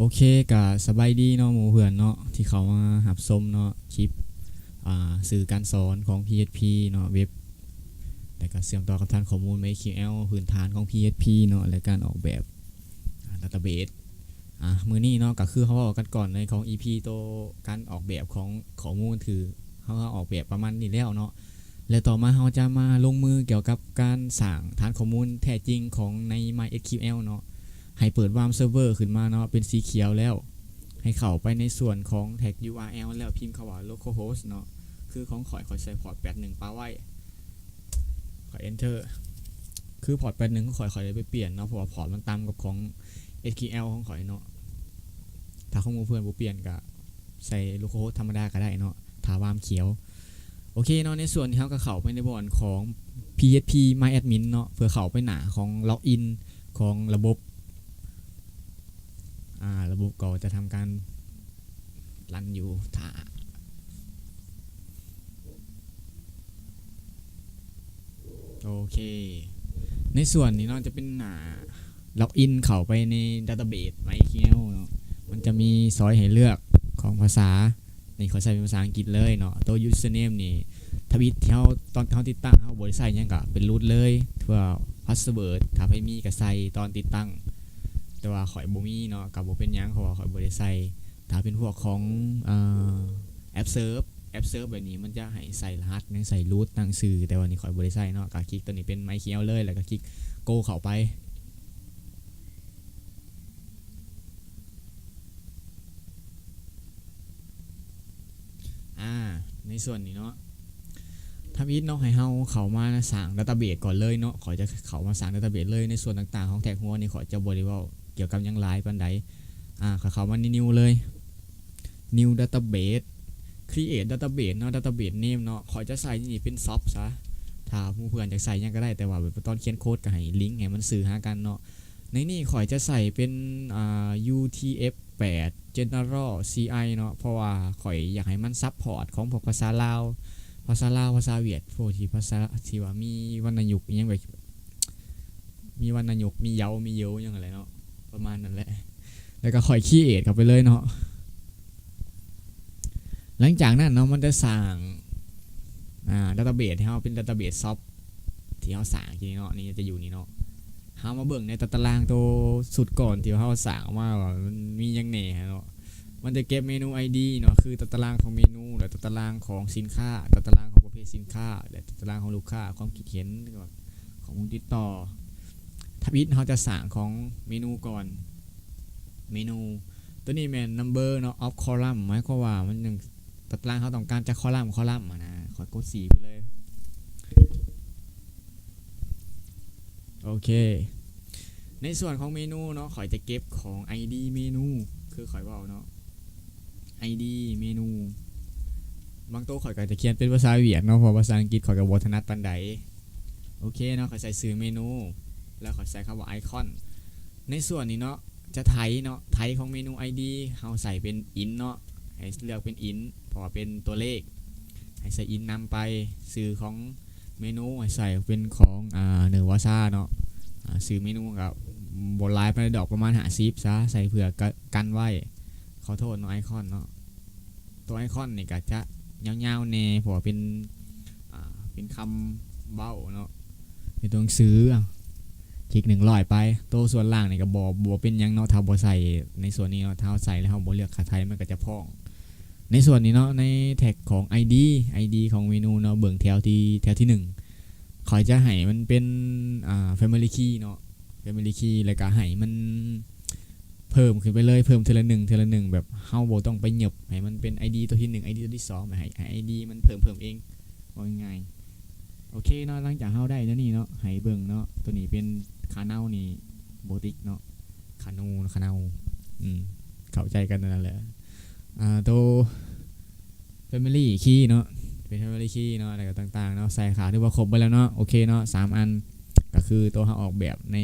ໂອເຄ ກະສະບາຍດີເນາະ ໝູ່ເພື່ອນເນາະ ທີ່ເຂົ້າມາຮັບຊົມເນາະ ຄລິບ ອ່າ ສື່ການສອນຂອງ PHP ເນາະ ເວັບ ແລະກະເຊື່ອມຕໍ່ກັບຖານຂໍ້ມູນ MySQL ພື້ນຖານຂອງ PHP ເນາະ ແລະການອອກແບບ ອ່າ database ອ່າ ມື້ນີ້ເນາະ ກະຄືເຮົາເວົ້າກັນກ່ອນໃນຂອງ EP ໂຕການອອກແບບຂອງຂໍ້ມູນ ຄືເຮົາ ເຮົາອອກແບບປະມານນີ້ແລ້ວເນາະ ແລະຕໍ່ມາເຮົາຈະມາລົງມືກ່ຽວກັບການສ້າງຖານຂໍ້ມູນແທ້ຈິງຂອງໃນ MySQL ເນາະ ໃຫ້ເປີດ WAMP server ຂຶ້ນມາເນາະ ເປັນສີຂຽວແລ້ວ ໃຫ້ເຂົ້າໄປໃນສ່ວນຂອງ tag URL ແລ້ວພິມຄຳວ່າ localhost ເນາະ ຄືຂອງຂ້ອຍ ຂ້ອຍໃສ່ port ແປດໜຶ່ງປະໄວ້ ຂ້ອຍ enter ຄື port ແປດໜຶ່ງຂອງຂ້ອຍ ຂ້ອຍໄດ້ໄປປ່ຽນເນາະ ເພາະວ່າ port ມັນຕ່ຳກັບຂອງ SQL ຂອງຂ້ອຍເນາະ ຖ້າຂອງໝູ່ເພື່ອນບໍ່ປ່ຽນກະໃສ່ localhost ທຳມະດາກະໄດ້ເນາະ ຖ້າ WAMP ຂຽວ. ໂອເຄເນາະ ໃນສ່ວນນີ້ເຮົາກະເຂົ້າໄປໃນບ່ອນຂອງ PHP MyAdmin ເນາະ ເພື່ອເຂົ້າໄປໜ້າຂອງ login ຂອງລະບົບ ອ່າ ລະບົບກໍຈະທຳການລັນຢູ່ ຖ້າ ໂອເຄ ໃນສ່ວນນີ້ເນາະ ຈະເປັນໜ້າ login ເຂົ້າໄປໃນ database MySQL ເນາະ ມັນຈະມີຊ້ອຍໃຫ້ເລືອກຂອງພາສາ ນີ້ຂ້ອຍໃຊ້ເປັນພາສາອັງກິດເລີຍເນາະ ໂຕ username ນີ້ ທຳອິດທີ່ເຮົາ ຕອນເຮົາຕິດຕັ້ງ ເຮົາບໍ່ໄດ້ໃຊ້ຫຍັງ ກະເປັນ root ເລີຍ ເພື່ອ password ຖ້າໃຜມີກະໃສ່ຕອນຕິດຕັ້ງ ແຕ່ວ່າຂ້ອຍບໍ່ມີເນາະ ກະບໍ່ເປັນຫຍັງ ເພາະວ່າຂ້ອຍບໍ່ໄດ້ໃສ່. ຖ້າເປັນພວກຂອງ ເອີ ແອັບເສີບ ແອັບເສີບແບບນີ້ ມັນຈະໃຫ້ໃສ່ລະຫັດ ໃຫ້ໃສ່ root ຕັ້ງຊື່ ແຕ່ວ່ານີ້ຂ້ອຍບໍ່ໄດ້ໃສ່ເນາະ ກະຄລິກໂຕນີ້ເປັນ MySQL ເລີຍ ແລ້ວກະຄລິກ go ເຂົ້າໄປ. ອ່າ ໃນສ່ວນນີ້ເນາະ ທຳອິດເນາະ ໃຫ້ເຮົາເຂົ້າມາສ້າງ database ກ່ອນເລີຍເນາະ ຂ້ອຍຈະເຂົ້າມາສ້າງ database ເລີຍ ໃນສ່ວນຕ່າງໆຂອງ tag ຫົວນີ້ ຂ້ອຍຈະບໍ່ໄດ້ເວົ້າກ່ຽວກັບຫຍັງຫຼາຍປານໃດ ອ່າ ຂ້ອຍເຂົ້າມາໃນ new ເລີຍ new database create database ເນາະ database name ເນາະ ຂ້ອຍຈະໃສ່ນີ້ເປັນ shop ຊະ ຖ້າໝູ່ເພື່ອນຢາກໃສ່ຫຍັງກະໄດ້ ແຕ່ວ່າແບບຕອນຂຽນໂຄດກະໃຫ້ລິງໃຫ້ມັນຊື່ຫາກັນເນາະ ໃນນີ້ຂ້ອຍຈະໃສ່ເປັນ ອ່າ UTF-8 General CI ເນາະ ເພາະວ່າຂ້ອຍຢາກໃຫ້ມັນ support ຂອງພວກພາສາລາວ ພາສາລາວ ພາສາຫວຽດ ພວກທີ່ພາສາທີ່ວ່າມີວັນນະຍຸກອີ່ຫຍັງແບບ ມີວັນນະຍຸກ ມີເຍົາ ມີເຢີ ຫຍັງຫັ້ນແຫຼະເນາະ ປະມານນັ້ນແຫຼະ ແລ້ວກະຂ້ອຍ create ເຂົ້າໄປເລີຍເນາະ. ຫຼັງຈາກນັ້ນເນາະ ມັນຈະສ້າງ ອ່າ database ໃຫ້ເຮົາເປັນ database shop ທີ່ເຮົາສ້າງທີ່ນີ້ເນາະ ນີ້ຈະຢູ່ນີ້ເນາະ ເຮົາມາເບິ່ງໃນຕາຕະລາງໂຕຊຸດກ່ອນທີ່ເຮົາສ້າງອອກມາວ່າມັນມີຫຍັງແດ່ເນາະ ມັນຈະເກັບເມນູ ID ເນາະ ຄືຕາຕະລາງຂອງເມນູ ແລະຕາຕະລາງຂອງສິນຄ້າ ຕາຕະລາງຂອງປະເພດສິນຄ້າ ແລະຕາຕະລາງຂອງລູກຄ້າ ຄວາມຄິດເຫັນ ແລ້ວກະຂໍ້ມູນຕິດຕໍ່. ທຳອິດເຮົາຈະສ້າງຂອງເມນູກ່ອນ ເມນູ ໂຕນີ້ແມ່ນ number ເນາະ of column ໝາຍຄວາມວ່າມັນຍັງ ຕາຕະລາງເຮົາຕ້ອງການຈັກ column column ຫັ້ນນະ ຂ້ອຍກົດ C ໄປເລີຍ ໂອເຄ ໃນສ່ວນຂອງເມນູເນາະ ຂ້ອຍຈະເກັບຂອງ ID ເມນູ ຄືຂ້ອຍເວົ້າເນາະ ID ເມນູ ບາງໂຕຂ້ອຍກະຈະຂຽນເປັນພາສາຫວຽດເນາະ ເພາະພາສາອັງກິດຂ້ອຍກະບໍ່ຖະໜັດປານໃດ. ໂອເຄເນາະ ຂ້ອຍໃສ່ຊື່ເມນູ ແລ້ວຂ້ອຍໃສ່ຄຳວ່າ icon ໃນສ່ວນນີ້ເນາະ ຈະໄຖເນາະ ໄຖຂອງເມນູ ID ເຮົາໃສ່ເປັນ int ເນາະ ໃຫ້ເລືອກເປັນ int ເພາະວ່າເປັນຕົວເລກ ໃຫ້ໃສ່ int ນຳໄປ ຊື່ຂອງເມນູໃຫ້ໃສ່ເປັນຂອງ ອ່າ Nirvasa ເນາະ ອ່າ ຊື່ເມນູກະບໍ່ຫຼາຍປານໃດດອກ ປະມານຫ້າສິບຊະ ໃສ່ເພື່ອກັນໄວ້ ຂໍໂທດເນາະ icon ເນາະ ໂຕ icon ນີ້ກະຈະຍາວໆແດ່ ເພາະວ່າເປັນ ອ່າ ເປັນຄຳເວົ້າເນາະ ເປັນຕົວໜັງສື ຄລິກໜຶ່ງຮ້ອຍໄປ ໂຕສ່ວນລ່າງນີ້ກະບໍ່ ບໍ່ເປັນຫຍັງເນາະ ຖ້າບໍ່ໃສ່ໃນສ່ວນນີ້ເນາະ ຖ້າເຮົາໃສ່ແລ້ວເຮົາບໍ່ເລືອກຄ່າໄຖ ມັນກະຈະພ້ອງ ໃນສ່ວນນີ້ເນາະ ໃນ tag ຂອງ ID ID ຂອງເມນູເນາະ ເບິ່ງແຖວທີ່ ແຖວທີໜຶ່ງ ຂ້ອຍຈະໃຫ້ມັນເປັນ ອ່າ family key ເນາະ family key ແລ້ວກະໃຫ້ມັນເພີ່ມຂຶ້ນໄປເລີຍ ເພີ່ມເທື່ອລະໜຶ່ງ ເທື່ອລະໜຶ່ງ ແບບເຮົາບໍ່ຕ້ອງໄປຫຍິບ ໃຫ້ມັນເປັນ ID ໂຕທີໜຶ່ງ ID ໂຕທີສອງ ໃຫ້ ໃຫ້ ID ມັນເພີ່ມ ເພີ່ມເອງ ເວົ້າງ່າຍໆ. ໂອເຄເນາະ ຫຼັງຈາກເຮົາໄດ້ແນວນີ້ເນາະ ໃຫ້ເບິ່ງເນາະ ໂຕນີ້ເປັນ Kernel ນີ້ ບໍ່ຕິກເນາະ Kernel Kernel ອືມ ເຂົ້າໃຈກັນນັ້ນແຫຼະ ອ່າ ໂຕ Family Key ເນາະ ເປັນ Family Key ເນາະ ແລ້ວກະຕ່າງໆເນາະ ໃສ່ຄ່າຖືວ່າຄົບເບິດແລ້ວເນາະ ໂອເຄເນາະ ສາມອັນ ກະຄືໂຕເຮົາອອກແບບໃນ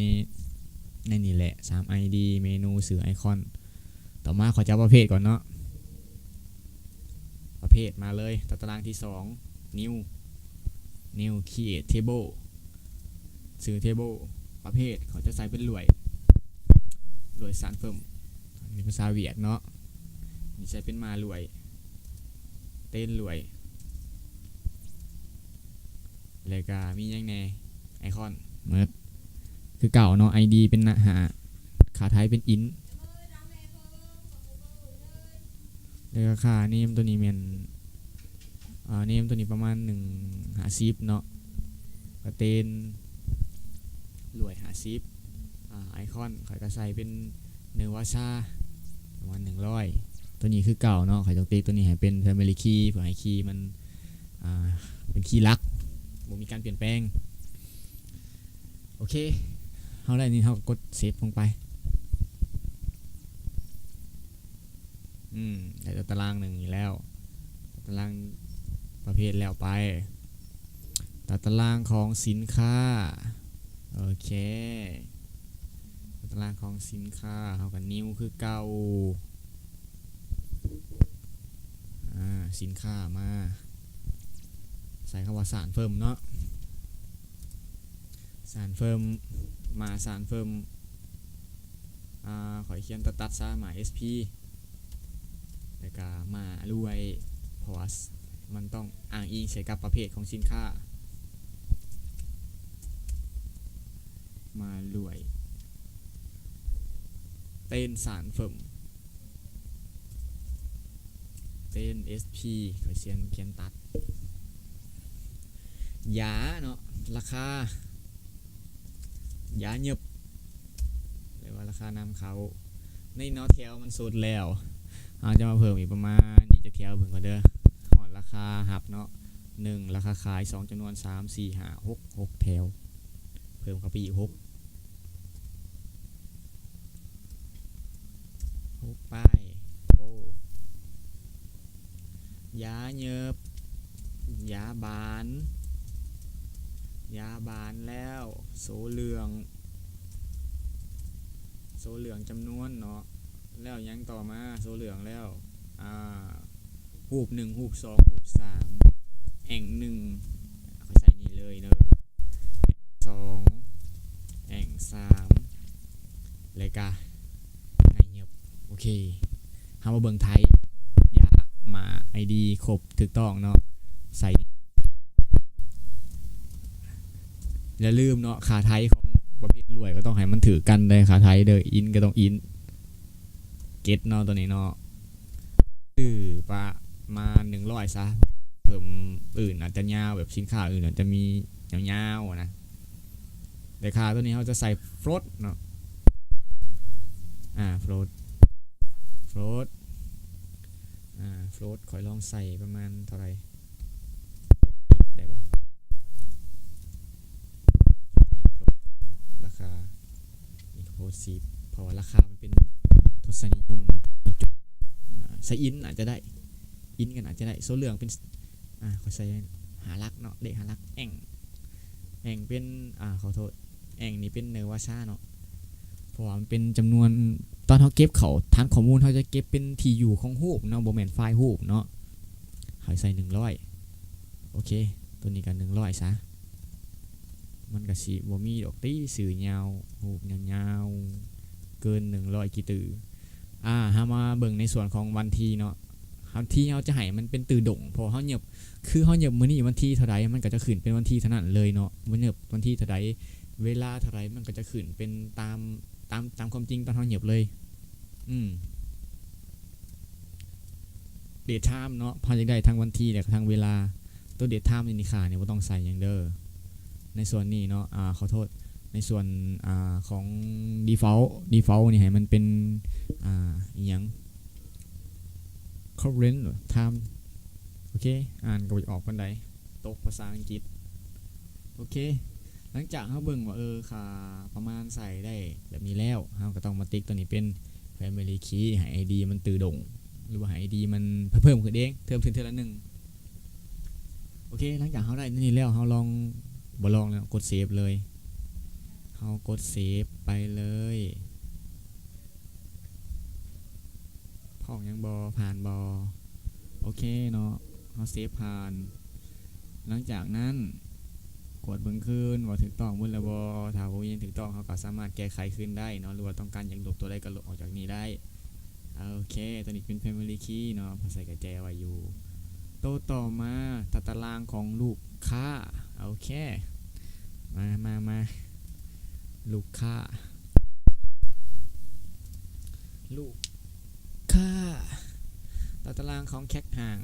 ໃນນີ້ແຫຼະ ສາມ ID ເມນູ ຊື່ icon ຕໍ່ມາຂໍຈັບປະເພດກ່ອນເນາະ ປະເພດມາເລີຍ ຕາຕະລາງທີສອງ New New Create Table ຊື່ Table ປະເພດ ຂ້ອຍຈະໃສ່ເປັນລວຍ ລວຍສານເຟີມ ໃນພາສາຫວຽດເນາະ. ນີ້ໃສ່ເປັນມາຫຼວຍ ເຕັນຫຼວຍ ແລ້ວກະມີຫຍັງແດ່? ໄອຄອນ ໝົດຄືເກົ່າເນາະ. ໄອດີເປັນນະຫາ ຄ່າໄທເປັນອິນ ແລ້ວກະຄ່າເນມໂຕນີ້ແມ່ນ ອ່າ ເນມໂຕນີ້ປະມານໜຶ່ງຫ້າສິບເນາະ ກະເຕັນຫຼວຍຫ້າສິບ. ອ່າ ໄອຄອນຂ້ອຍກະໃສ່ເປັນເນີວາຊາ ປະມານໜຶ່ງຮ້ອຍ. ໂຕນີ້ຄືເກົ່າເນາະ ຂ້ອຍຕ້ອງຕິດໂຕນີ້ໃຫ້ເປັນ Primary Key ເພື່ອໃຫ້ຄີມັນ ອ່າ ເປັນຄີຫຼັກ ບໍ່ມີການປ່ຽນແປງ. ໂອເຄ ເຮົາໄດ້ນີ້ ເຮົາກໍກົດເຊບລົງໄປ. ອືມ ໄດ້ຕາຕະລາງໜຶ່ງນີ້ແລ້ວ ຕາຕະລາງປະເພດແລ້ວໄປ ຕາຕະລາງຂອງສິນຄ້າ. ໂອເຄ ຕາຕະລາງຂອງສິນຄ້າ ເຮົາກໍ New ຄືເກົ່າ. ອ່າ ສິນຄ້າມາ ໃສ່ຄຳວ່າສານເຟີມເນາະ ສານເຟີມ ມາສານເຟີມ ອ່າ ຂ້ອຍຂຽນຕັດໆຊະ ມາ ເອສພີ ແລ້ວກະມາລວຍ ເພາະວ່າມັນຕ້ອງອ້າງອີງໃສ່ກັບປະເພດຂອງສິນຄ້າ. ມາລວຍ ເຕັນສານເຟີມ ເຕັນ ເອສພີ ຂ້ອຍຂຽນ ຂຽນຕັດ ຢາເນາະ ລາຄາ ຢາຫຍິບ ຫຼືວ່າລາຄານຳເຂົ້າ. ໃນເນາະ ແຖວມັນສຸດແລ້ວ ເຮົາຈະມາເພີ່ມອີກປະມານອີກຈັກແຖວເບິ່ງກ່ອນເດີ ຮອດລາຄາຮັບເນາະ ໜຶ່ງ ລາຄາຂາຍ ສອງ ຈຳນວນ ສາມ ສີ່ ຫ້າ ຫົກ ຫົກແຖວ ເພີ່ມເຂົ້າໄປອີກຫົກ ຫົກ ໄປ ໂກ ຢາເຫຍິບ ຢາບານ ຢາບານແລ້ວ ໂສເຫຼືອງ ໂສເຫຼືອງຈຳນວນເນາະ ແລ້ວຫຍັງຕໍ່ມາ? ໂສເຫຼືອງແລ້ວ ອ່າ ຮູບໜຶ່ງ ຮູບສອງ ຮູບສາມ ແອ່ງໜຶ່ງ ຂ້ອຍໃສ່ນີ້ເລີຍເດີ ສອງ ແອ່ງສາມ ແລ້ວກະໄງເຫຍິບ. ໂອເຄ ເຮົາມາເບິ່ງໄທ ຢາ ມາ ໄອດີ ຄົບ ຖືກຕ້ອງເນາະ ໃສ່ ຢ່າລືມເນາະ ຄ່າໄທຂອງປະເພດລວຍກໍຕ້ອງໃຫ້ມັນຖືກກັນເດີ ຄ່າໄທເດີ ອິນກໍຕ້ອງອິນ ເກັດເນາະ ໂຕນີ້ເນາະ ຊື້ປະມານໜຶ່ງຮ້ອຍຊະ ເພີ່ມອື່ນອາດຈະຍາວ ແບບສິນຄ້າອື່ນອາດຈະມີຍາວໆນະ ແຕ່ຄ່າໂຕນີ້ເຮົາຈະໃສ່ float ເນາະ ອ່າ float float ອ່າ float ຂ້ອຍລອງໃສ່ປະມານເທົ່າໃດ ໄດ້ບໍ່? ລາຄາ ນີ້ກໍ float ສິບ ເພາະວ່າລາຄາມັນເປັນທົດສະນິຍົມນະ ມັນຈຸ ໃສ່ອິນອາດຈະໄດ້ ອິນກໍອາດຈະໄດ້ ໂສເຫຼືອງເປັນ ອ່າ ຂ້ອຍໃສ່ຫ້າຫຼັກເນາະ ເລກຫ້າຫຼັກ ແອ່ງ ແອ່ງເປັນ ອ່າ ຂໍໂທດ ແອ່ງນີ້ເປັນເນີວາຊາເນາະ ເພາະວ່າມັນເປັນຈຳນວນ ຕອນເຮົາເກັບເຂົ້າຖານຂໍ້ມູນ ເຮົາຈະເກັບເປັນທີ່ຢູ່ຂອງຮູບເນາະ ບໍ່ແມ່ນໄຟລ໌ຮູບເນາະ ເຮົາໃສ່ໜຶ່ງຮ້ອຍ ໂອເຄ ໂຕນີ້ກໍໜຶ່ງຮ້ອຍຊະ ມັນກໍຊິບໍ່ມີດອກຕິ ຊື່ຍາວ ຮູບຍາວໆ ເກີນໜຶ່ງຮ້ອຍກີຕື້. ອ່າ ເຮົາມາເບິ່ງໃນສ່ວນຂອງວັນທີເນາະ ວັນທີເຮົາຈະໃຫ້ມັນເປັນຕື້ດົງ ເພາະເຮົາຫຍິບ ຄືເຮົາຫຍິບມື້ນີ້ວັນທີເທົ່າໃດ ມັນກໍຈະຂຶ້ນເປັນວັນທີເທົ່ານັ້ນເລີຍເນາະ ເຮົາຫຍິບວັນທີເທົ່າໃດ ເວລາເທົ່າໃດ ມັນກໍຈະຂຶ້ນເປັນຕາມ ຕາມ ຕາມຄວາມຈິງຕອນເຮົາຫຍິບເລີຍ ອືມ date time ເນາະ ເຮົາຢາກໄດ້ທັງວັນທີ ແລ້ວກໍທັງເວລາ ໂຕ date time ນີ້ຄ່ານີ້ບໍ່ຕ້ອງໃສ່ຫຍັງເດີ ໃນສ່ວນນີ້ເນາະ ອ່າ ຂໍໂທດ ໃນສ່ວນ ອ່າ ຂອງ default default ນີ້ໃຫ້ມັນເປັນ ອ່າ ອີ່ຫຍັງ current time ໂອເຄ ອ່ານກໍບໍ່ອອກປານໃດ ຕົກພາສາອັງກິດ ໂອເຄ ຫຼັງຈາກເຮົາເບິ່ງວ່າ ເອີ ຄ່າປະມານໃສ່ໄດ້ແບບນີ້ແລ້ວ ເຮົາກໍຕ້ອງມາຕິກໂຕນີ້ເປັນ Primary Key ໃຫ້ ID ມັນຕື້ດົງ ຫຼືວ່າໃຫ້ ID ມັນເພີ່ມຂຶ້ນເອງ ເພີ່ມຂຶ້ນເທື່ອລະໜຶ່ງ ໂອເຄ ຫຼັງຈາກເຮົາໄດ້ນີ້ແລ້ວ ເຮົາລອງ ບໍ່ລອງແລ້ວ ກົດ Save ເລີຍ ເຮົາກົດ Save ໄປເລີຍ ພ້ອມຍັງບໍ່? ຜ່ານບໍ່? ໂອເຄເນາະ ເຮົາ Save ຜ່ານ ຫຼັງຈາກນັ້ນ ກວດເບິ່ງຄືນວ່າຖືກຕ້ອງໝົດແລ້ວບໍ່? ຖ້າບໍ່ມີຫຍັງຖືກຕ້ອງ ເຮົາກໍສາມາດແກ້ໄຂຄືນໄດ້ເນາະ ຫຼືວ່າຕ້ອງການຢາກລົບຕົວໃດກໍລົບອອກຈາກນີ້ໄດ້. ໂອເຄ ຕົວນີ້ເປັນ Family Key ເນາະ ເຮົາໃສ່ກະແຈໄວ້ຢູ່. ໂຕຕໍ່ມາ ຕາຕະລາງຂອງລູກຄ້າ. ໂອເຄ ມາ ມາ ມາ ລູກຄ້າ ລູກຄ້າ ຕາຕະລາງຂອງແຄັກຫ່າງ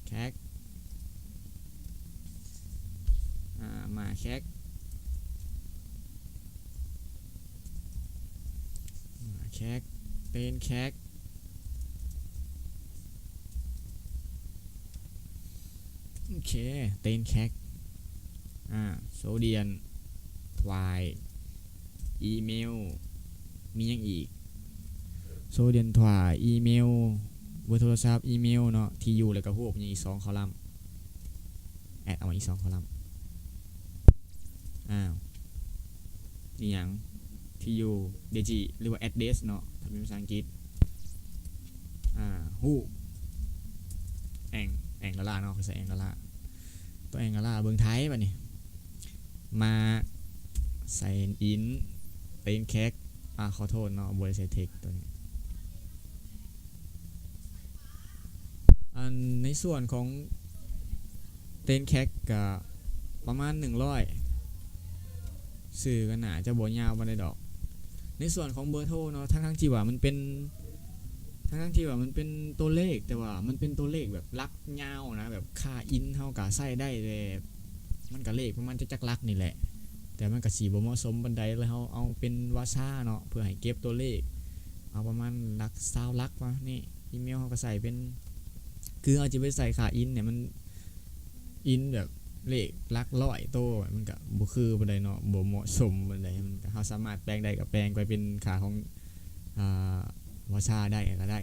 ແຄັກ ອາ ມາແຄັກ ມາແຄັກ ເຕນແຄັກ ໂອເຄ ເຕນແຄັກ ອາ ໂຊດຽນ ທວາຍ ອີເມວ ມີຫຍັງອີກ? ໂຊດຽນ ທວາຍ ອີເມວ ເບີໂທລະສັບ ອີເມວເນາະ ທີ່ຢູ່ ແລ້ວກະຮູບ ຍັງອີກສອງຄໍລັມ ແອັດເອົາມາອີກສອງຄໍລັມ. ອ້າວ ອີຫຍັງ? ທີ່ຢູ່ ດີຈີ ຫຼືວ່າ ແອັດເດຣສ ເນາະ ຖ້າເປັນພາສາອັງກິດ. ອາ ຮູບ ແອງ ແອງລະລາເນາະ ເຂົາໃສ່ແອງລະລາ ຕົວແອງລະລາ ເບິ່ງໄທບາດນີ້ ມາ ໄຊອິນ ເຕນແຄັກ ອາ ຂໍໂທດເນາະ ບໍ່ໄດ້ໃສ່ເທັກຕົວນີ້. ອັນ ໃນສ່ວນຂອງເຕນແຄັກກະປະມານໜຶ່ງຮ້ອຍ ຊື່ກະໜ້າຈະບໍ່ຍາວປານໃດດອກ. ໃນສ່ວນຂອງເບີໂທເນາະ ທັງໆທີ່ວ່າມັນເປັນ ທັງໆທີ່ວ່າມັນເປັນຕົວເລກ ແຕ່ວ່າມັນເປັນຕົວເລກແບບຫຼັກຍາວນະ ແບບຄ່າອິນເຮົາກະໃຊ້ໄດ້ ແຕ່ມັນກະເລກປະມານຈັກຫຼັກນີ້ແຫຼະ ແຕ່ມັນກະຊິບໍ່ເໝາະສົມປານໃດ ແລ້ວເຮົາເອົາເປັນວາຊາເນາະ ເພື່ອໃຫ້ເກັບຕົວເລກ ເອົາປະມານຫຼັກຊາວຫຼັກປະມານນີ້. ອີເມວເຮົາກະໃສ່ເປັນ ຄືເຮົາຈະໄປໃສ່ຄ່າອິນນີ້ ມັນອິນແບບເລກຫຼັກຮ້ອຍໂຕ ມັນກະບໍ່ຄືປານໃດເນາະ ບໍ່ເໝາະສົມປານໃດ. ມັນກະ ເຮົາສາມາດແປງໄດ້ກະແປງໄປເປັນຄ່າຂອງ ອາ ວາຊາໄດ້ກະໄດ້.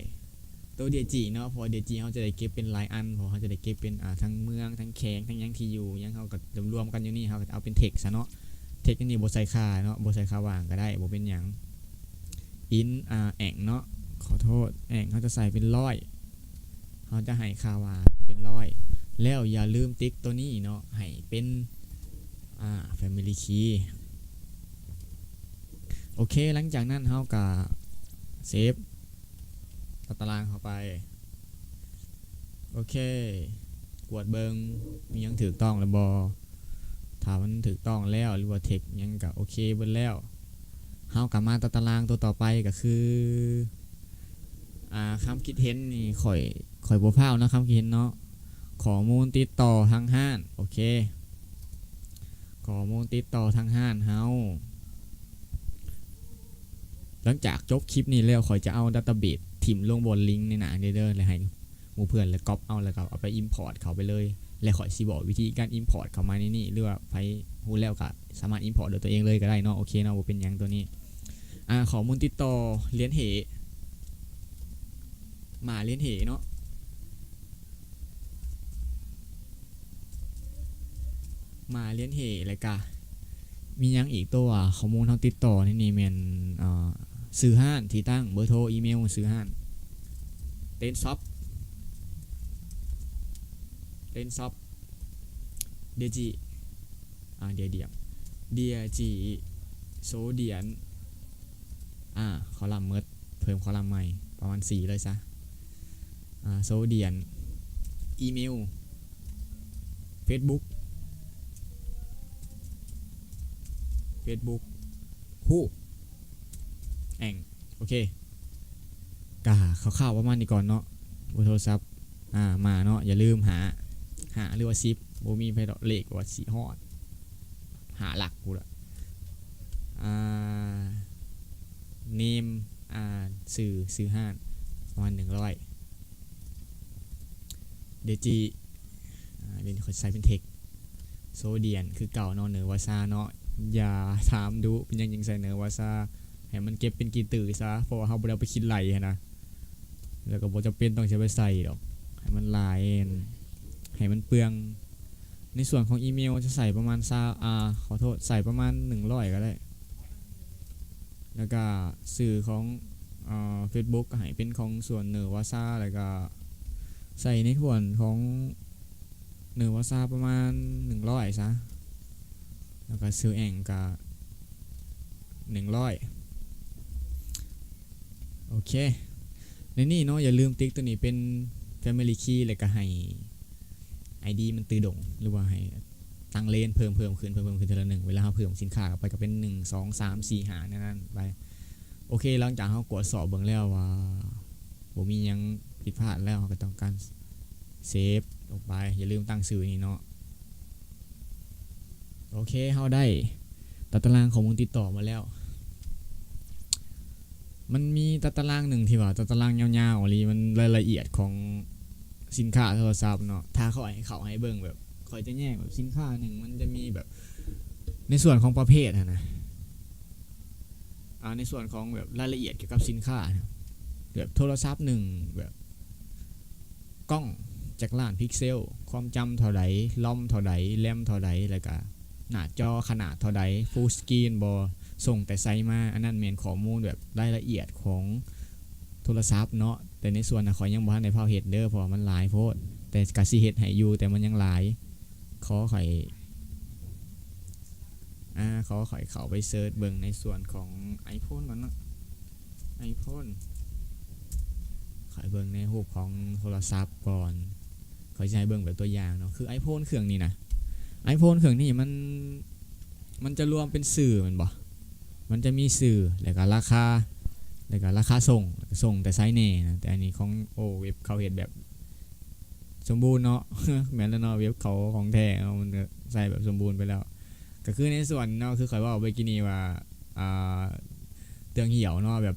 ໂຕເດຈິເນາະ ເພາະວ່າເດຈິເຮົາຈະໄດ້ເກັບເປັນລາຍອັນ ເພາະເຮົາຈະໄດ້ເກັບເປັນ ອາ ທັງເມືອງ ທັງແຂວງ ທັງຫຍັງ ທີ່ຢູ່ຫຍັງ ເຮົາກະລວມໆກັນຢູ່ນີ້ ເຮົາກະເອົາເປັນເທັກຊະເນາະ. ເທັກອັນນີ້ບໍ່ໃສ່ຄ່າເນາະ ບໍ່ໃສ່ຄ່າຫວ່າງກະໄດ້ ບໍ່ເປັນຫຍັງ. ອິນ ອາ ແອງເນາະ ຂໍໂທດ ແອງ ເຮົາຈະໃສ່ເປັນຮ້ອຍ ເຮົາຈະໃຫ້ຄ່າຫວ່າງເປັນຮ້ອຍ ແລ້ວຢ່າລືມຕິກໂຕນີ້ເນາະ ໃຫ້ເປັນ ອາ Family Key. ໂອເຄ ຫຼັງຈາກນັ້ນເຮົາກະເຊບຕາຕະລາງເຂົ້າໄປ. ໂອເຄ ກວດເບິ່ງມີຫຍັງຖືກຕ້ອງແລ້ວບໍ່? ຖ້າມັນຖືກຕ້ອງແລ້ວ ຫຼືວ່າເທັກຫຍັງກະໂອເຄເບິດແລ້ວ ເຮົາກະມາຕາຕະລາງໂຕຕໍ່ໄປກະຄື ອາ ຄຳຄິດເຫັນນີ້ ຂ້ອຍ ຂ້ອຍບໍ່ພ້າວເນາະ ຄຳຄິດເຫັນເນາະ. ຂໍ້ມູນຕິດຕໍ່ທາງຮ້ານ ໂອເຄ ຂໍ້ມູນຕິດຕໍ່ທາງຮ້ານເຮົາ. ຫຼັງຈາກຈົບຄລິບນີ້ແລ້ວ ຂ້ອຍຈະເອົາ database ຖິ້ມລົງບ່ອນລິ້ງໃນໜ້ານີ້ເດີ ແລ້ວໃຫ້ໝູ່ເພື່ອນລະກັອບເອົາ ແລ້ວກະເອົາໄປ import ເຂົ້າໄປເລີຍ ແລ້ວຂ້ອຍຊິບອກວິທີການ import ເຂົ້າມາໃນນີ້ ຫຼືວ່າໃຜຮູ້ແລ້ວກະສາມາດ import ດ້ວຍຕົວເອງເລີຍກະໄດ້ເນາະ. ໂອເຄເນາະ ບໍ່ເປັນຫຍັງໂຕນີ້. ອາ ຂໍ້ມູນຕິດຕໍ່ ລຽນເຫ ໝາລຽນເຫເນາະ ໝາລຽນເຫ ແລ້ວກະມີຫຍັງອີກ? ໂຕວ່າຂໍ້ມູນເຮົາຕິດຕໍ່ໃນນີ້ແມ່ນ ອາ ຊື່ຮ້ານ ທີ່ຕັ້ງ ເບີໂທ ອີເມວ ຊື່ຮ້ານ ເຕນຊັອບ ເຕນຊັອບ ເດຈິ ອາ ເດດຽມ ເດຈິ ໂຊດຽນ ອາ ຄໍລັມໝົດ ເພີ່ມຄໍລັມໃໝ່ປະມານສີ່ເລີຍຊະ. ອາ ໂຊດຽນ ອີເມວ ເຟສບຸກ ເຟສບຸກ ຮູບ ແອງ ໂອເຄ ກະຄ່າວໆປະມານນີ້ກ່ອນເນາະ. ເບີໂທລະສັບ ອາ ມາເນາະ ຢ່າລືມ ຫ້າ ຫ້າ ຫຼືວ່າ ສິບ ບໍ່ມີໃຜດອກ ເລກວ່າຊິຮອດ ຫ້າຫຼັກພຸ້ນລະ. ອາ ເນມ ອາ ຊື່ ຊື່ຮ້ານ ປະມານໜຶ່ງຮ້ອຍ ເດຈິ ອາ ດຽວນີ້ຂ້ອຍໃສ່ເປັນເທັກ ໂຊດຽນ ຄືເກົ່າເນາະ ເນີວາຊາເນາະ. ຢ່າຖາມດຸ ເປັນຫຍັງຈຶ່ງໃສ່ເນີວາຊາ ໃຫ້ມັນເກັບເປັນກີ່ຕື້ຊະ ເພາະວ່າເຮົາບໍ່ໄດ້ເອົາໄປຄິດໄລ່ຫັ້ນນະ ແລ້ວກະບໍ່ຈຳເປັນຕ້ອງຊິໄປໃສ່ດອກ ໃຫ້ມັນຫຼາຍ ໃຫ້ມັນເປືອງ. ໃນສ່ວນຂອງອີເມວຈະໃສ່ປະມານຊາວ ອາ ຂໍໂທດ ໃສ່ປະມານໜຶ່ງຮ້ອຍກະໄດ້ ແລ້ວກະຊື່ຂອງ ອາ ເຟສບຸກກະໃຫ້ເປັນຂອງສ່ວນເນີວາຊາ ແລ້ວກະໃສ່ໃນສ່ວນຂອງເນີວາຊາປະມານໜຶ່ງຮ້ອຍຊະ ແລ້ວກະຊື່ແອງກະໜຶ່ງຮ້ອຍ. ໂອ ເຄ ໃນນີ້ເນາະ ຢ່າລືມຕິກໂຕນີ້ເປັນ Family Key ແລ້ວກໍໃຫ້ ID ມັນຕື່ດົງ ຫຼືວ່າໃຫ້ຕັ້ງເລນເພີ່ມ ເພີ່ມຂຶ້ນ ເພີ່ມ ເພີ່ມຂຶ້ນເທື່ອລະໜຶ່ງ ເວລາເຮົາເພີ່ມສິນຄ້າເຂົ້າໄປກໍເປັນ ໜຶ່ງ ສອງ ສາມ ສີ່ ຫ້າ ແນວນັ້ນໄປ. ໂອເຄ ຫຼັງຈາກເຮົາກວດສອບເບິ່ງແລ້ວວ່າບໍ່ມີຫຍັງຜິດພາດແລ້ວ ເຮົາກໍຕ້ອງການເຊບອອກໄປ. ຢ່າລືມຕັ້ງຊື່ນີ້ເນາະ. ໂອເຄ ເຮົາໄດ້ຕາຕະລາງຂໍ້ມູນຕິດຕໍ່ມາແລ້ວ. ມັນມີຕາຕະລາງໜຶ່ງທີ່ວ່າຕາຕະລາງຍາວໆອີ່ຫຼີ ມັນລາຍລະອຽດຂອງສິນຄ້າໂທລະສັບເນາະ. ຖ້າເຂົາໃຫ້ເຂົ້າໃຫ້ເບິ່ງແບບ ຂ້ອຍຈະແຍກແບບສິນຄ້າໜຶ່ງ ມັນຈະມີແບບໃນສ່ວນຂອງປະເພດຫັ້ນນະ ອ່າ ໃນສ່ວນຂອງແບບລາຍລະອຽດກ່ຽວກັບສິນຄ້ານະ ແບບໂທລະສັບໜຶ່ງ ແບບ ກ້ອງຈັກລ້ານພິກເຊວ, ຄວາມຈຳເທົ່າໃດ, ລອມເທົ່າໃດ, ແຣມເທົ່າໃດ, ແລ້ວກະໜ້າຈໍຂະໜາດເທົ່າໃດ, ຟູລສະກຣີນບໍ່, ສົ່ງແຕ່ໃສມາ. ອັນນັ້ນແມ່ນຂໍ້ມູນແບບລາຍລະອຽດຂອງໂທລະສັບເນາະ. ແຕ່ໃນສ່ວນນະ ຂ້ອຍຍັງບໍ່ທັນໄດ້ພາວເຮັດເດີ ເພາະວ່າມັນຫຼາຍໂພດ, ແຕ່ກະຊິເຮັດໃຫ້ຢູ່ ແຕ່ມັນຍັງຫຼາຍ. ຂໍຂ້ອຍ ອາ ຂໍຂ້ອຍເຂົ້າໄປເສີດເບິ່ງໃນສ່ວນຂອງ iPhone ກ່ອນເນາະ. iPhone ຂ້ອຍເບິ່ງໃນຮູບຂອງໂທລະສັບກ່ອນ. ຂ້ອຍຊິໃຫ້ເບິ່ງແບບຕົວຢ່າງເນາະ. ຄື iPhone ເຄື່ອງນີ້ນະ iPhone ເຄື່ອງນີ້ມັນ ມັນຈະລວມເປັນຊື່ແມ່ນບໍ່? ມັນຈະມີຊື່ ແລ້ວກະລາຄາ ແລ້ວກະລາຄາສົ່ງ ແລ້ວກະສົ່ງແຕ່ໃສແດ່ນະ. ແຕ່ອັນນີ້ຂອງ ໂອ້ ເວັບເຂົາເຮັດແບບ ສົມບູນເນາະ. ແມ່ນແລ້ວເນາະ ເວັບເຂົາຂອງແທ້ເນາະ ມັນກໍໃສ່ແບບສົມບູນໄປແລ້ວ. ກໍຄືໃນສ່ວນເນາະ ຄືຂ້ອຍເວົ້າໄປກີ້ນີ້ວ່າ ອ່າ ເຄື່ອງຫ່ຽວເນາະ ແບບ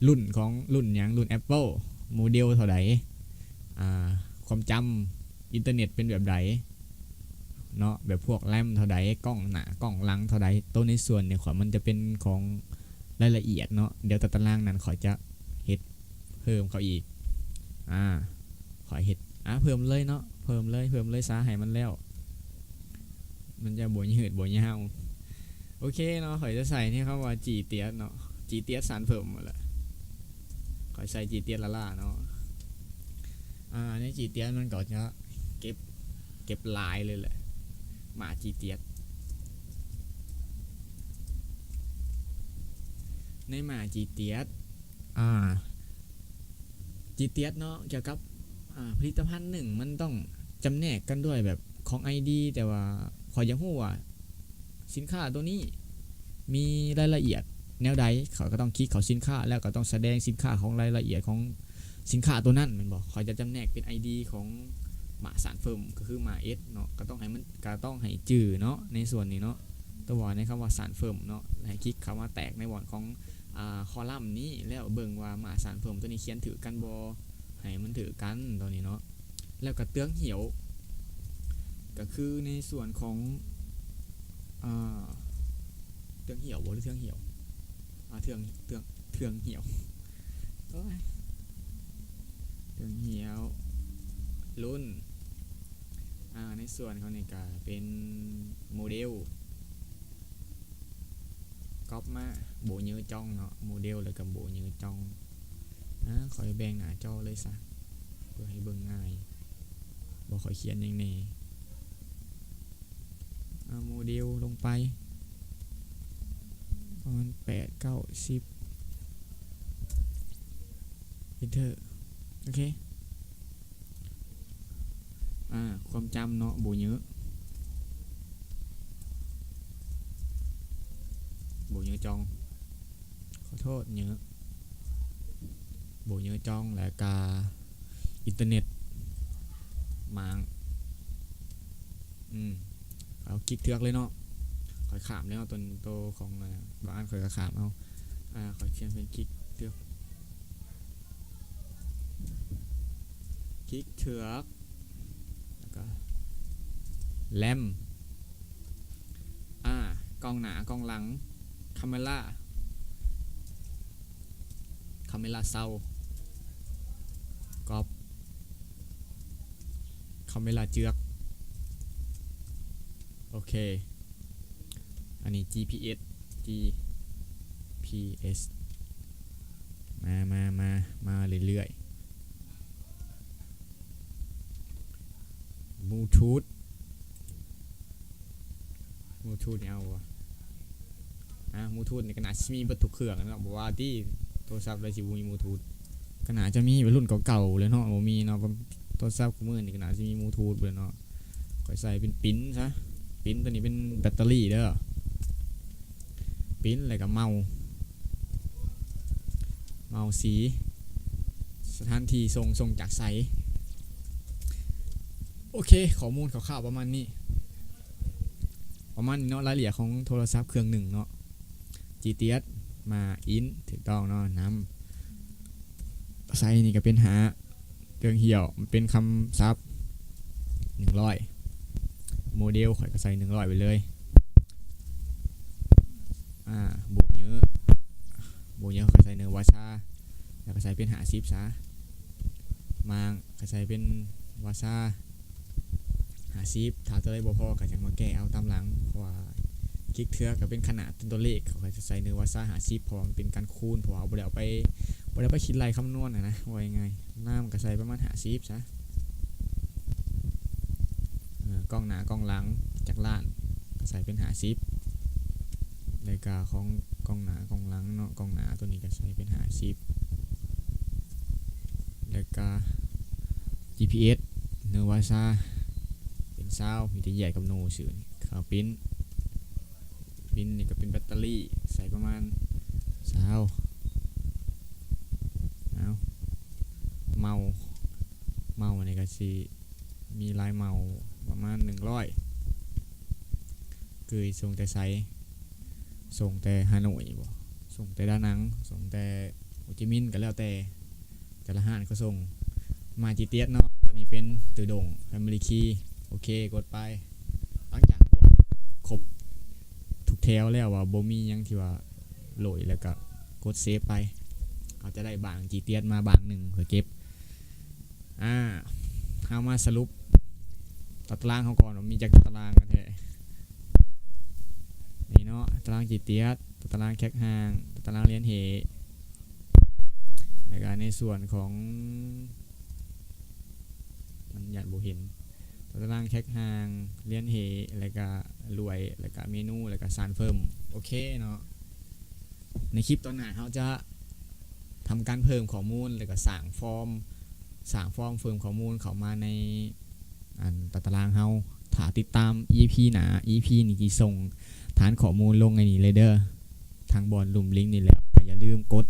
ລຸ້ນຂອງ ລຸ້ນຫຍັງ ລຸ້ນ Apple ໂມເດວເທົ່າໃດ ອ່າ ຄວາມຈຳອິນເຕີເນັດເປັນແບບໃດເນາະ ແບບພວກແຣມເທົ່າໃດ ກ້ອງໜ້າກ້ອງຫຼັງເທົ່າໃດ. ໂຕໃນສ່ວນນີ້ຂ້ອຍ ມັນຈະເປັນຂອງລາຍລະອຽດເນາະ. ດຽວຕາຕະລາງນັ້ນຂ້ອຍຈະເຮັດ ເພີ່ມເຂົ້າອີກ. ອາ ຂ້ອຍເຮັດ ອາ ເພີ່ມເລີຍເນາະ ເພີ່ມເລີຍ ເພີ່ມເລີຍຊະ ໃຫ້ມັນແລ້ວ ມັນຈະບໍ່ຍືດບໍ່ຍາວ. ໂອເຄເນາະ ຂ້ອຍຈະໃສ່ໃນຄຳວ່າ ຈີຕຽດ ເນາະ ຈີຕຽດສານເພີ່ມຫັ້ນແຫຼະ. ຂ້ອຍໃສ່ ຈີຕຽດລ້າໆ ເນາະ. ອາ ໃນ ຈີຕຽດ ມັນກໍຈະເກັບ ເກັບຫຼາຍເລີຍແຫຼະ ໝາກ ຈີຕຽດ. ໃນໝາກ ຈີຕຽດ ອາ ຈີຕຽດ ເນາະ ກ່ຽວກັບ ອາ ຜະລິດຕະພັນໜຶ່ງ ມັນຕ້ອງຈຳແນກກັນດ້ວຍແບບຂອງ ໄອ ດີ ແຕ່ວ່າຂ້ອຍຢາກຮູ້ວ່າສິນຄ້າໂຕນີ້ມີລາຍລະອຽດແນວໃດ. ຂ້ອຍກໍຕ້ອງຄລິກເຂົ້າສິນຄ້າ ແລ້ວກໍຕ້ອງສະແດງສິນຄ້າຂອງ ລາຍລະອຽດຂອງສິນຄ້າໂຕນັ້ນແມ່ນບໍ່? ຂ້ອຍຈະຈຳແນກເປັນ ໄອ ດີ ຂອງໝາກສານເຟີມ ກໍຄືໝາກ S ເນາະ ກໍຕ້ອງໃຫ້ມັນ ກໍຕ້ອງໃຫ້ຈື່ເນາະ ໃນສ່ວນນີ້ເນາະ. ຕົວໃນຄຳວ່າສານເຟີມເນາະ ໃຫ້ຄລິກເຂົ້າມາແຕກໃນບ່ອນຂອງ ອາ ຄໍລັມນີ້ ແລ້ວເບິ່ງວ່າໝາກສານເຟີມໂຕນີ້ຂຽນຖືກກັນບໍ່ ໃຫ້ມັນຖືກກັນໂຕນີ້ເນາະ. ແລ້ວກໍເຕືອງຫ່ຽວ ກໍຄືໃນສ່ວນຂອງ ອາ ເຕືອງຫ່ຽວບໍ່ ຫຼືເທື່ອງຫ່ຽວ ອາ ເທື່ອງ ເທື່ອງ ເທື່ອງຫ່ຽວ ໂອ້ຍ ເທື່ອງຫ່ຽວ ລຸ້ນ ອາ ໃນສ່ວນຂອງນີ້ກໍເປັນໂມເດວ ກັອບມາ ໂບເຢີຈອງເນາະ ໂມເດວ ແລ້ວກໍໂບເຢີຈອງ. ອາ ຂ້ອຍແບ່ງໜ້າຈໍເລີຍຊະ ເພື່ອໃຫ້ເບິ່ງງ່າຍ ບໍ່ຂ້ອຍຂຽນຫຍັງແດ່. ອາ ໂມເດວລົງໄປ ປະມານແປດ ເກົ້າ ສິບ Enter ໂອເຄ. ອາ ຄວາມຈຳເນາະ ໂບເຢີ ໂບເຢີຈອງ ຂໍໂທດ ເຢີ ໂບເຢີຈອງ ແລ້ວກະອິນເຕີເນັດ ມ້າງ ອືມ ເອົາຄລິກເທືອກເລີຍເນາະ ຂ້ອຍຂ້າມແລ້ວ ຕົວ ຕົວຂອງ ອາ ບາງອັນຂ້ອຍກໍຂ້າມເອົາ ອາ ຂ້ອຍຂຽນເປັນຄລິກເທືອກ ຄລິກເທືອກ ແລ້ວກໍແຣມ ອາ ກ້ອງໜ້າ ກ້ອງຫຼັງ ຄາເມລາ ຄາເມລາເຊົາ ກອບ ຄາເມລາເຈືອກ ໂອເຄ. ອັນນີ້ ຈີພີເອັສ ຈີພີເອັສ ມາ ມາ ມາ ມາເລື້ອຍໆ ບລູທູດ ບລູທູດນີ້ເອົາບໍ່? ອາ ບລູທູດນີ້ກໍໜ້າຊິມີເບິດທຸກເຄື່ອງເນາະ ບໍ່ວ່າຕິ ໂທລະສັບໄດ້ຊິບໍ່ມີບລູທູດ ກໍໜ້າຈະມີແບບລຸ້ນເກົ່າໆແຫຼະເນາະ ບໍ່ມີເນາະ ໂທລະສັບຄູ່ມື້ນີ້ກໍໜ້າຊິມີບລູທູດເບິດເນາະ. ຂ້ອຍໃສ່ເປັນປິນຊະ ປິນ ຕົວນີ້ເປັນແບັດເຕີຣີເດີ ປິນ ແລ້ວກໍເມົາ ເມົາສີ ສະຖານທີ່ສົ່ງ ສົ່ງຈາກໃສ. ໂອເຄ ຂໍ້ມູນຄ່າວໆປະມານນີ້ ປະມານນີ້ເນາະ ລາຍລະອຽດຂອງໂທລະສັບເຄື່ອງໜຶ່ງເນາະ. ຈີເຕສ ມາອິນ ຖືກຕ້ອງເນາະ ນຳ ໃສ່ນີ້ກໍເປັນຫ້າ ເຄື່ອງຫ່ຽວ ມັນເປັນຄຳສັບ ໜຶ່ງຮ້ອຍ ໂມເດວຂ້ອຍກໍໃສ່ໜຶ່ງຮ້ອຍໄປເລີຍ. ອາ ໂບເຢີ ໂບເຢີຂ້ອຍໃສ່ເນີວາຊາ ແລ້ວກໍໃສ່ເປັນຫ້າສິບຊະ. ມາງ ກໍໃສ່ເປັນວາຊາ ຫ້າສິບ ຖ້າຕົວໃດບໍ່ພໍກໍຈັ່ງມາແກ້ເອົາຕາມຫຼັງ ເພາະວ່າກິກເທື່ອກໍເປັນຂະໜາດຕົວເລກ ເຂົາກໍຈະໃສ່ເນີວາຊາຫ້າສິບ ເພາະວ່າມັນເປັນການຄູນ ເພາະວ່າບໍ່ໄດ້ເອົາໄປ ບໍ່ໄດ້ໄປຄິດໄລ່ຄຳນວນນະນະ ເວົ້າງ່າຍໆ. ນ້ຳກໍໃສ່ປະມານຫ້າສິບຊະ. ເອີ ກ້ອງໜ້າກ້ອງຫຼັງຈັກລ້ານ ກໍໃສ່ເປັນຫ້າສິບ ແລ້ວກໍຂອງກ້ອງໜ້າກ້ອງຫຼັງເນາະ ກ້ອງໜ້າຕົວນີ້ກໍໃສ່ເປັນຫ້າສິບ ແລ້ວກໍ ຈີພີເອັສ ເນີວາຊາ ເປັນຊາວ ມີແຕ່ແຍກກັບໂນຊື່ ຂ້າວປິນ ປິນນີ້ກໍເປັນແບັດເຕີຣີ ໃສ່ປະມານຊາວ. ເອົາ ເມົາ ເມົານີ້ກໍຊິມີລາຍເມົາປະມານໜຶ່ງຮ້ອຍ ເກີຍສົ່ງແຕ່ໃສ ສົ່ງແຕ່ຮາໂນ້ຍບໍ ສົ່ງແຕ່ດານັງ ສົ່ງແຕ່ໂຮຈິມິນ ກໍແລ້ວແຕ່ ແຕ່ລະຮ້ານເຂົາສົ່ງ. ມາຈີເຕສເນາະ ຕົວນີ້ເປັນຕື້ດົງ Family Key ໂອເຄ ກົດໄປ. ຫຼັງຈາກກວດຄົບທຸກແຖວແລ້ວວ່າບໍ່ມີຫຍັງທີ່ວ່າໂຫຼຍ ແລ້ວກໍກົດເຊຟໄປ. ເຮົາຈະໄດ້ບາງຈີເຕສມາບາງໜຶ່ງເພື່ອເກັບ. ອາ ເຮົາມາສະຫຼຸບຕາຕະລາງເຮົາກ່ອນວ່າມີຈັກຕາຕະລາງກັນແທ້. ນີ້ເນາະ ຕາຕະລາງຈີເຕສ ຕາຕະລາງແຄກຮ່າງ ຕາຕະລາງລຽນເຮ ແລ້ວກໍໃນສ່ວນຂອງ ມັນຢ້ານບໍ່ເຫັນ ຕາຕະລາງແຄກຮ່າງ ລຽນເຮ ແລ້ວກະລວຍ ແລ້ວກະເມນູ ແລ້ວກະສານເພີ່ມ. ໂອເຄເນາະ ໃນຄລິບຕອນໜ້າເຮົາຈະທຳການເພີ່ມຂໍ້ມູນ ແລ້ວກະສ້າງຟອມ ສ້າງຟອມເພີ່ມຂໍ້ມູນເຂົ້າມາໃນ ອັນ ຕາຕະລາງເຮົາ. ຖ້າຕິດຕາມ ອີພີ ໜ້າ ອີພີ ນີ້ຊິສົ່ງຖານຂໍ້ມູນລົງໃນນີ້ເລີຍເດີ ທາງບ່ອນລຸ່ມລິງນີ້ແຫຼະ. ກໍຢ່າລືມກົດ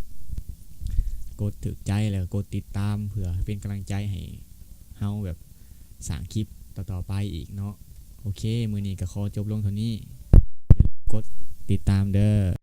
ກົດຖືກໃຈ ແລ້ວກໍກົດຕິດຕາມ ເພື່ອເປັນກຳລັງໃຈໃຫ້ເຮົາແບບສ້າງຄລິບຕໍ່ໆໄປອີກເນາະ. ໂອເຄ ມື້ນີ້ກໍຂໍຈົບລົງເທົ່ານີ້ ຢ່າລືມກົດຕິດຕາມເດີ.